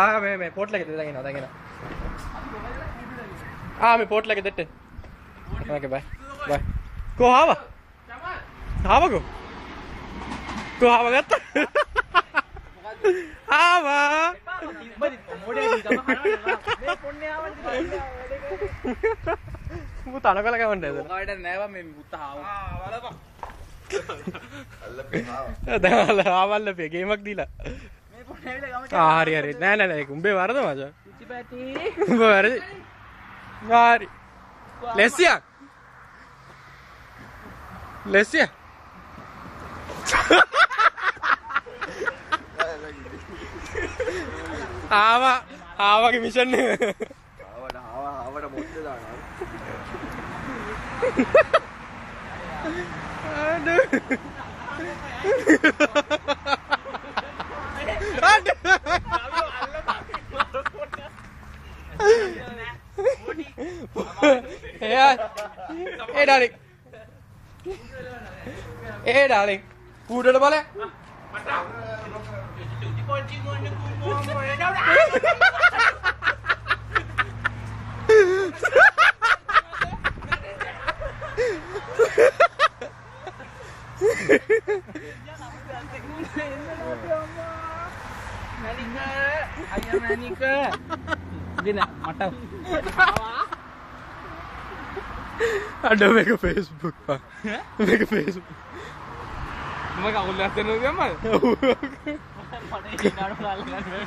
ආ මේ මේ පොට්ල එක දැන් එනවා දැන් එනවා. ආ මේ පොට්ල එක දෙන්න. ඕකේ බයි. බයි. කෝ ආවා? ආවකෝ. කෝ ආව ගත්තා? ආවා. මේ පොන්නේ ආවනේ. උඹ තනකොළ කවන්න ඇද? ඔක වැඩ නෑ බං මේ මුත්ත ආවා. ආ බලපන්. අල්ලපේ ආවා. දැන් අල්ල ආවල්ලපේ ගේමක් දීලා. මේ පොන්නේ ඇවිල්ලා ගම. ආ හරි හරි. නෑ නෑ නෑ ඒක උඹේ වරද මචං. චුචි පැටි. උඹ වැරදි. හරි. ලෙසියක්. ලෙසිය. ආවා ආවගේ මිෂන් එක. ආවට ආවා ආවට මොට්ට දානවා. අඩෝ. අඩෝ. ඒ ඩාර්ලිං. ඒ ඩාර්ලිං. කූඩට බලන්න. අයියා මැනික. දින මට අඩෝ මේක ෆේස්බුක් පා. මේක ෆේස්බුක්. මම කවුල් එකක් දෙන්නද ගම්මද? මට ඒක නඩු ගන්න බැහැ.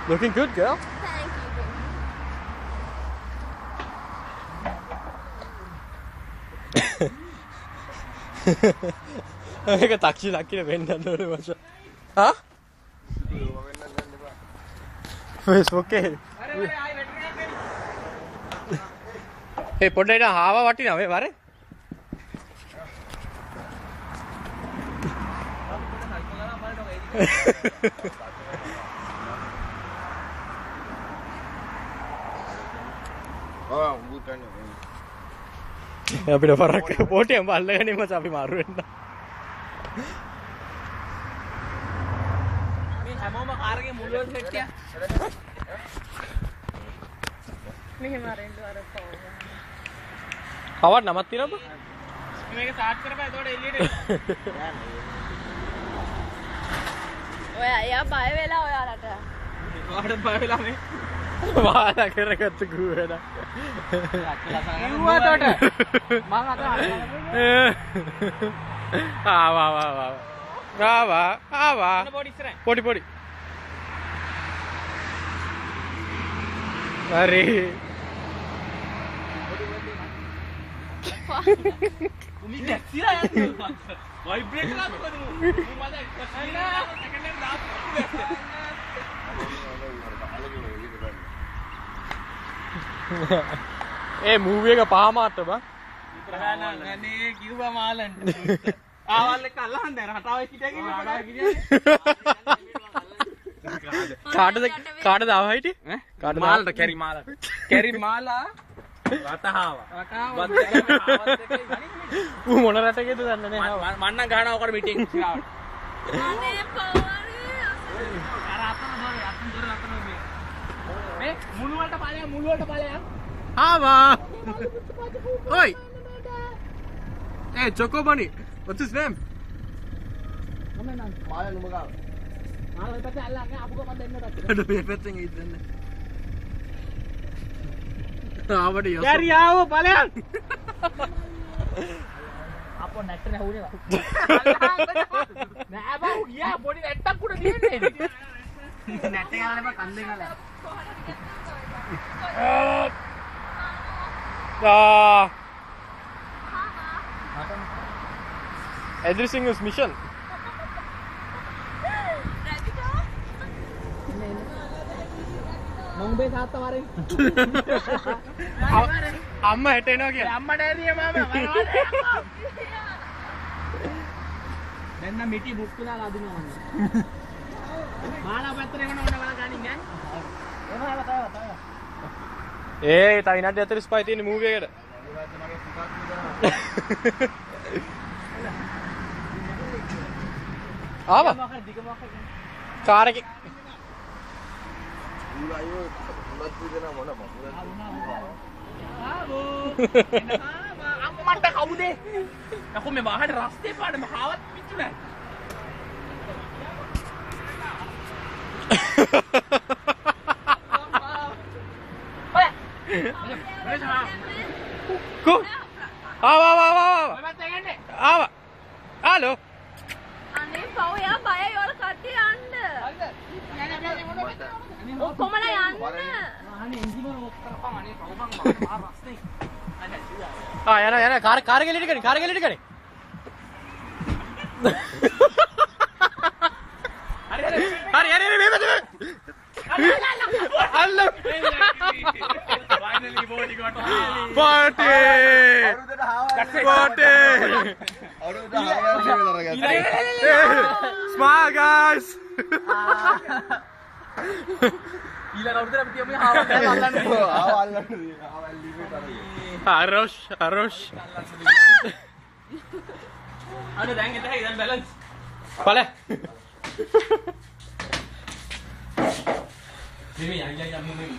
Looking good, girl. Thank you. මේක ටැක්සි ලක්කින වෙන්නන්න ඕනේ මචං. හා? ෆේස්බුක් එකේ. ඒ පොඩ්ඩක් ඉන්න ආවා වටිනවා මේ වරේ. ආ උඹ තන්නේ. අපිට පරක් පොටේ උඹ අල්ලගෙන ඉන්න මචං අපි මාරු වෙන්න. මේ හැමෝම කාර් එකේ මුල් වල සෙට් එක. මෙහෙම අරින්න අර පොව. කවට නමක් තියෙනවද? මේක ස්ටාර්ට් කරපන් එතකොට එළියට එන්න. ඔය එයා බය වෙලා ඔයාලට. ඔයාලට බය වෙලා මේ වාලා කරගත්ත ගුවන. කිව්වා තොට. මං අත ආවා ආවා ආවා. ආවා ආවා. පොඩි ඉස්සරහින්. පොඩි පොඩි. හරි. උමි දැස්සිලා යන්නේ. වයිබ්‍රේට් කරලා මොකද මූ මට සෙකන්ඩ් එක දාපු. ඒ මූවි එක පහමාරට බං. අනේ කිව්වා මාලන්ට. ආවල් එක අල්ලහන් දැන් රටාවේ හිටියා කිව්වේ. කාටද කාටද ආව හිටියේ? කාටද මාලට කැරි මාලට. කැරි මාලා රටහාව. රටහාව. ඌ මොන රටකේද දන්නේ නැහැ. මං නම් ගහනවා ඔකට මීටින් ඉස්සරහට. අනේ පවරේ. අර අතන දොර අතන දොර අතන මේ. මේ මුළු වලට ඵලයන් මුළු වලට ඵලයන්. ආවා. ඔයි. Hey Choco Bunny, what's his name? මම නම් මාලා නුඹ ගාව. මාලා ඔය පැත්තේ අල්ලන්නේ ආපු ගමන් දෙන්න පැත්තට. අඩෝ මේ පැත්තෙන් ඉදන්නේ. ආවට යස. කැරි ආව ඵලයන්. අපෝ නැට්ට නෑ උනේ. නෑ බං ගියා පොඩි නැට්ටක් උඩ තියෙන්නේ. නැට්ට ගාලා බං කන්දේ ගාලා. Ah. Everything is mission. මං උඹේ තාත්තා වරෙන්. අම්මා හෙට එනවා කියලා. අම්මට ඇරියේ මම. දැන් නම් මිටි බුක් වෙලා අදිනවා මං. මාලා පැත්තට එවන ඕන බලන් ගනින් ඈ. එනවා තව තව. ඒ තව විනාඩි 45 තියෙන මූවි එකට. ආවා. කාර් එකේ අම්මට කවුද? යකෝ මේ වාහනේ රස්තේ පාන මහාවත් පිච්චු නෑ. ඔය. කෝ? ආවා ආවා ආවා. ආවා. හලෝ. අනේ පව් එයා බයයි ඔයාලා කට්ටිය යන්න. ඔක්කොමලා යන්න. අනේ එන්ජිම ඔෆ් කරපන් අනේ පව්පන් මහා රස්නේ. ආ යන යන කාර් කාර් එක එළියට ගනි කාර් එක එළියට ගනි. හරි හරි හරි හරි හරි මේ පැත්තේ. අල්ල. Finally body got party. Party. Smile guys. ඊළඟ අවුරුද්දට අපි තියමු හාව අල්ලන්න. ආව අල්ලන්න. ආව ඇල්ලීමේ තරගේ. අරොෂ් අරොෂ්. අනේ දැන් එතන දැන් බැලන්ස්. ඵල. නෙමෙයි අයියා යමු නෙමෙයි.